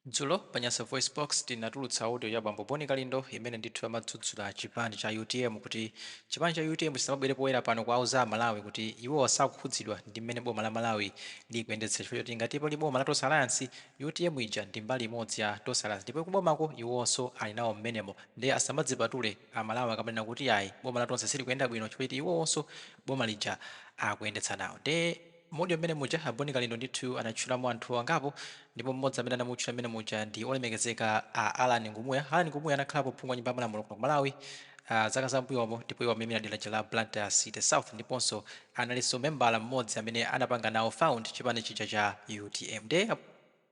Dzulo pa Nyasa VoiceBox tinatulutsa audio ya bambo Bon Kalindo imene ndithu amadzudzula chipani cha utm kuti chipani cha utm chisamabwere poyera pano kuwauza a Malawi kuti iwowa sakukhudzidwa ndi mmene boma la Malawi likuyendetsera chifukwa choti ngati pali boma la Tonse Alliance, utm ija ndi mbali imodzi ya Tonse Alliance ndipo kubomako iwowonso ali nawo mmenemo ndiye asamadzipatule a Malawi akamanena kuti ayi boma la Tonse silikuyenda bwino chifukwa choti iwowonso boma lija akuyendetsa nawo ndiye Mu audio mmene muja, a Bon Kalindo ndithu anatchulamo anthu angapo ndipo mmodzi amene anamutchula mmene muja ndi olemekezeka a Allan Ngumuya. Allan Ngumuya anakhalapo phungu wa nyumba ya malamulo kuno ku Malawi zaka za m'mbuyomo ndipo iwo amaimira dera lija la Blantyre City South ndiponso analinso membala mmodzi amene anapanga nawo found chipani chija cha utm. Ndiye a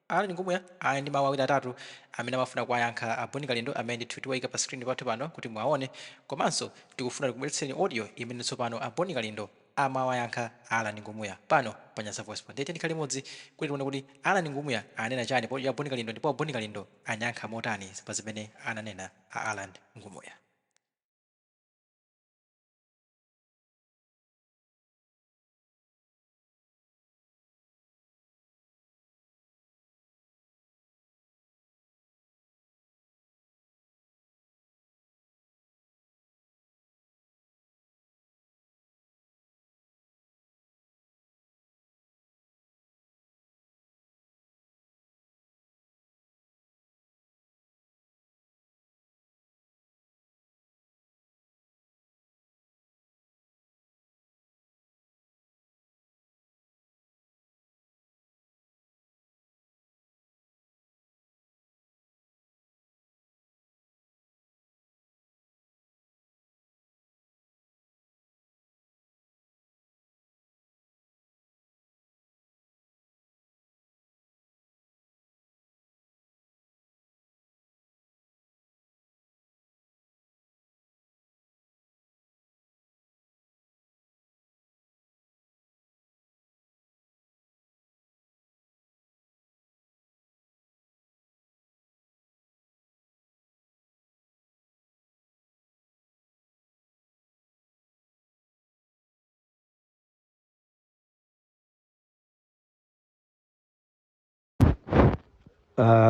Allan Ngumuya ali ndi mawu awiri atatu amene amafuna kuwayankha a Bon Kalindo amene ndithu tiwaika pa screen pathu pano kuti muwaone komanso tikufuna tikubweretsereni audio imene tsopano a Bon Kalindo amawayankha a Allan Ngumuya pano pa Nyasa VoiceBox. Ndiye tiyeni tikhale limodzi kuti tione kuti Allan Ngumuya ananena chani pa audio ya Bon Kalindo ndipo a Bon Kalindo anayankha motani pa zimene ananena a Allan Ngumuya.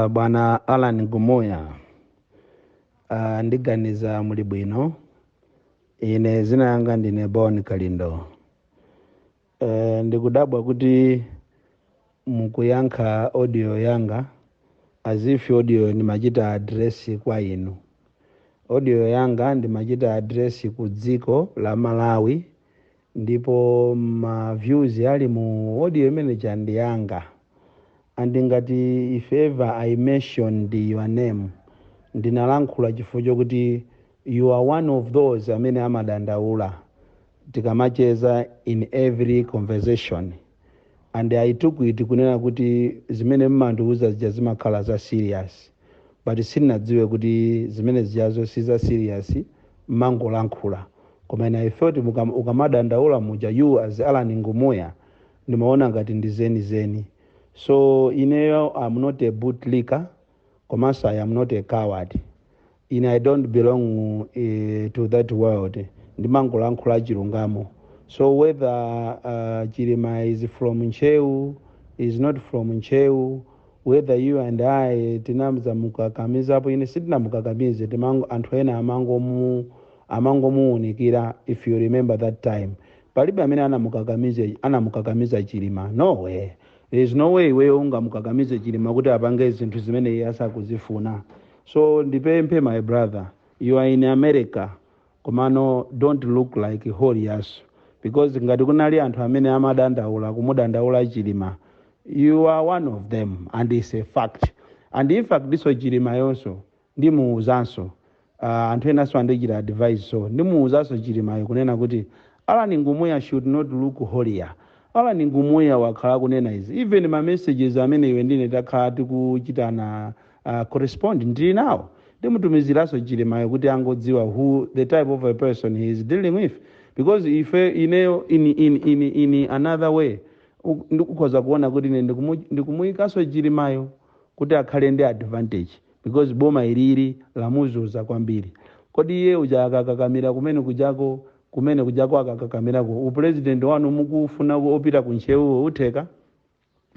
Bwana Allan Ngumuya, ndiganiza muli bwino. Ine zina yanga ndine Bon Kalindo. Ndikudabwa kuti mukuyankha audio yanga as if audio ndimachita address kwa inu. Audio yanga ndimachita address ku dziko la Malawi ndipo ma views ali mu audio imene ija ndi yanga. And ngati if ever I mentioned your name, ndinalankhula chifukwa chokuti you are one of those amene amadandaula tikamacheza in every conversation. And I took it kunena kuti zimene mmandiuza zija zimakhala za serious, but sindinadziwe kuti zimene zijazo si za serious, mmangolankhula. Koma ine I felt ukamadandaula muja, you as Allan Ngumuya, ndimaona ngati ndi zenizeni. So ineyo I'm not a bootlicker, komanso I am not a coward. Ine I don't belong to that world. Ndimangolankhula chilungamo. So whether Chilima is from Ntcheu, is not from Ntcheu, whether you and I tinamuzamukakamizapo, ine sitinamukakamize, anthu ena amangomuunikira. If you remember that time, palibe amene anamukakamiza Chilima. No way. There is no way iweyo ungamukakamize Chilima kuti apange zinthu zimene iye asakuzifuna. So ndipemphe, my brother, you are in America, komano don't look like holias, because ngati kunali anthu amene amadandaula kumudandaula Chilima, you are one of them, and it's a fact. And in fact diso Chilima yonso ndimuuzanso, anthu enanso andichita advice, so ndimuuzanso Chilimayo kunena kuti Allan Ngumuya should not look holier. Allan Ngumuya wakhala kunena izi, even ma messages amene iwe ndine takhala tikuchitana correspond ndili nawo, ndimutumiziranso Chilimayo kuti angodziwa who the type of a person he is dealing with. Because ife ineyo in another way ndikukhoza kuona kuti ine ndikumuyikanso Chilimayo kuti akhale ndi advantage, because boma ilili lamuzuza kwambiri. Kodi iye uja akakakamira kumene kujako, kumene kujako akakakamirako, upresident wanu mukufuna opita ku Ntcheuwo utheka?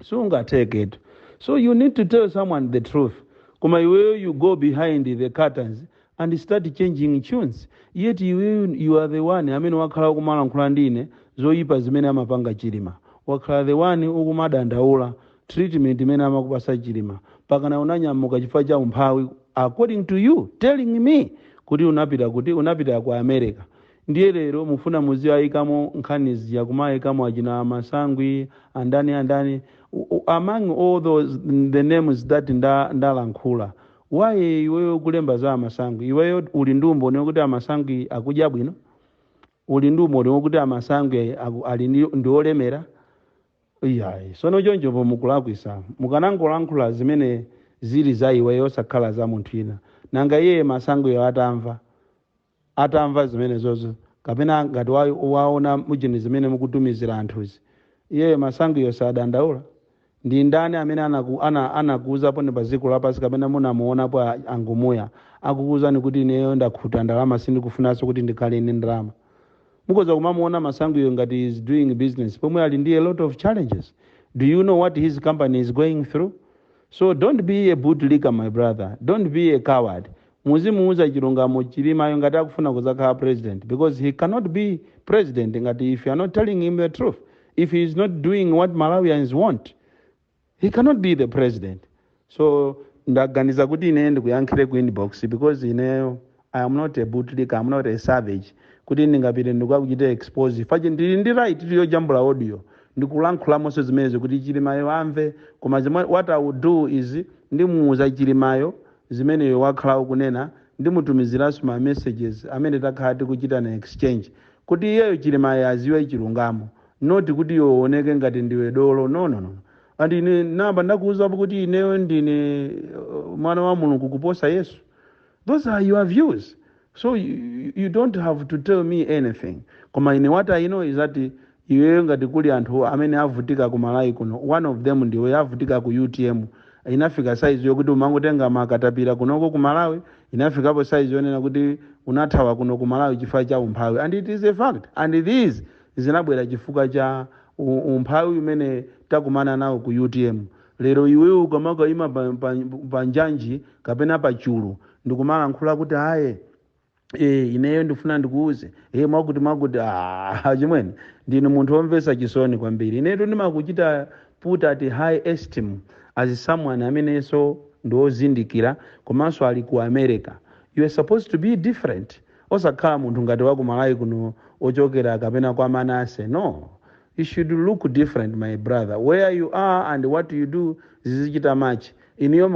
Sungatheketu. So you need to tell someone the truth, koma iweyo you go behind the curtains and start changing tunes, yet iweyo you are the one amene wakhala ukumalankhula ndine zoyipa zimene amapanga Chilima. Wakhala the one ukumadandaula treatment imene amakupasa Chilima, pakana unanyamuka chifukwa cha umphawi, according to you telling me kuti unapita, kuti unapita ku America. Ndiye lero mufuna muziwayikamo nkhani zija, kumayikamo achina Masangwi, andani andani. Among all those the names that ndalankhula, why iweyo kulemba za Amasangwi? Iweyo uli ndi umboni wokuti Amasangwi akudya bwino? Uli ndi umboni wokuti Amasangwi ali ndi olemera? Iyayi, sono chonchopo mukulakwisa. Mukanangolankhula zimene zili za iweyo, osakhala za munthu ina. Nanga iye Masangwiyo atamva zimene zozo, kapena ngati waona mujini zimene mukutumizira anthuzi, iyeyo Masangwiyo sadandaula? Ndi ndani amene anakuuzapo ni pa dziko lapansi, kapena munamuonapo angumuya akukuuzani kuti ineyo ndakhuta ndalama, sindikufunanso kuti ndikhale ndi ndalama? Mukoza kumamuona Masangwiyo ngati is doing business, pomwe ali ndi a lot of challenges. Do you know what his company is going through? So don't be a bootlicker, my brother. Don't be a coward. Muzimuuza chilungamo Chilimayo ngati akufuna kuzakhala president, because he cannot be president ngati if you are not telling him the truth. If he is not doing what Malawians want, he cannot be the president. So ndaganiza kuti ine ndikuyankhire ku inbox, because ineyo I am not a bootlicker, I'm not a savage kuti ndingapite ndikukakuchita expose. Fache ndili ndi right yojambula audio ndikulankhulamonso zimenezo kuti Chilimayo amve. Koma what I would do is ndimuuza Chilimayo zimeneyo wakhala ukunena, ndimutumiziranso ma messages amene takhala tikuchita na exchange, kuti iyeyo Chilimayo aziwe chilungamo, not kuti iwe uoneke ngati ndiwe dolo. No, no, no. And ine namba ndakuuzapo kuti ineyo ndine mwana wa Mulungu kuposa Yesu. Those are your views, so you don't have to tell me anything. Koma ine what I know is that iweyo, ngati kuli anthu amene avutika ku Malawi kuno, one of them ndiwe. Avutika ku UTM. Inafika size yokuti umangotenga makatapira kunoko ku Malawi. Inafikapo size yonena kuti unathawa kuno ku Malawi chifukwa cha umphawi, and it is a fact. And these zinabwera chifukwa cha umphawi umene takumana nawo ku UTM. Lero iweyo ukamakayima pa njanji kapena pa chulu ndikumalankhula kuti aye, ineyo ndifuna ndikuuze mwakuti mwakuti, ah, chimwene, ndinu munthu womvetsa chisoni kwambiri. Inetu ndimakuchita put at high esteem as someone amenenso ndi wozindikira, komanso ali ku America. You are supposed to be different, osakhala munthu ngati wa ku Malawi kuno ochokera kapena kwa Manase. No, you should look different, my brother. Where you are and what you do zizichita match. Iniyo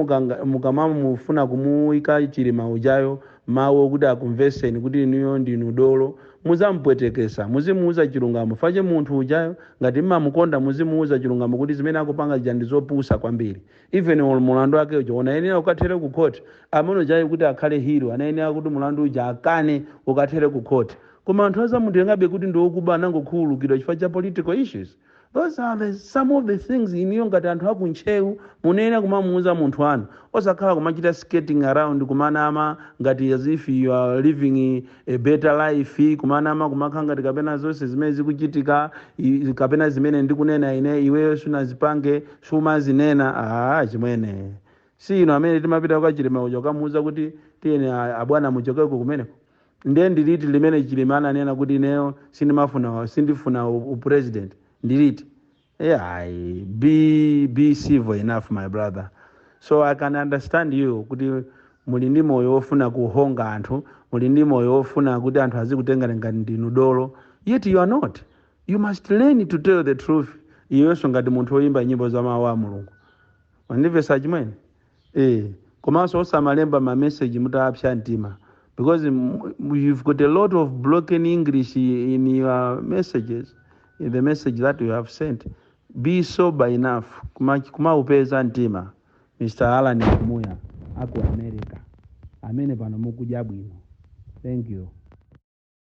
mukamamufuna kumuyika Chilima ujayo mawu okuti akumveseni kuti iniyo ndinu dolo, muzampwetekesa. Muzimuuza chilungamo. Fache munthu ujayo ngati mmamukonda, muzimuuza chilungamo kuti zimene akupanga zija ndi zopusa kwambiri. Even mulandu wake uja unayenera ukathere ku court. Amene ujayo kuti akhale hero, anayenera kuti mulandu uja akane, ukathere ku court. Koma anthu azamutengabe kuti ndi wokuba, anangokhululukidwa chifukwa cha political issues. Those are some of the things iniyo ngati anthu akuntcheu munene kumamuuza munthu anu, osakhala kumachita skating around, kumanama ngati as if you are living a better life, kumanama, kumakhala ngati kapena zonse zimene zikuchitika kapena zimene ndikunena ine iweyo sunazipange, sumazinena. Ah, chimwene, si ino amene timapita kwa Chilima uja ukamuuza kuti tiyeni abwana muchokeko kumeneko? Ndiye ndiliti limene Chilima ananena kuti ineyo sindimafuna, sindifuna upresident? Ndiliti? Yeah, be civil enough, my brother. So I can understand you kuti muli ndi moyo wofuna kuhonga anthu, muli ndi moyo wofuna kuti anthu azikutenga ngati ndinu dolo, yet you are not. You must learn to tell the truth, iwenso ngati munthu woyimba nyimbo za mawu a Mulungu. Wandimvetsa, chimwene? Komanso osamalemba ma message mutapsa mtima, because you've got a lot of broken English in your messages, in the message that you have sent. Be sober enough, kumaupeza mtima. Mr Alan Kumuya aku America amene pano mukudya bwino, thank you.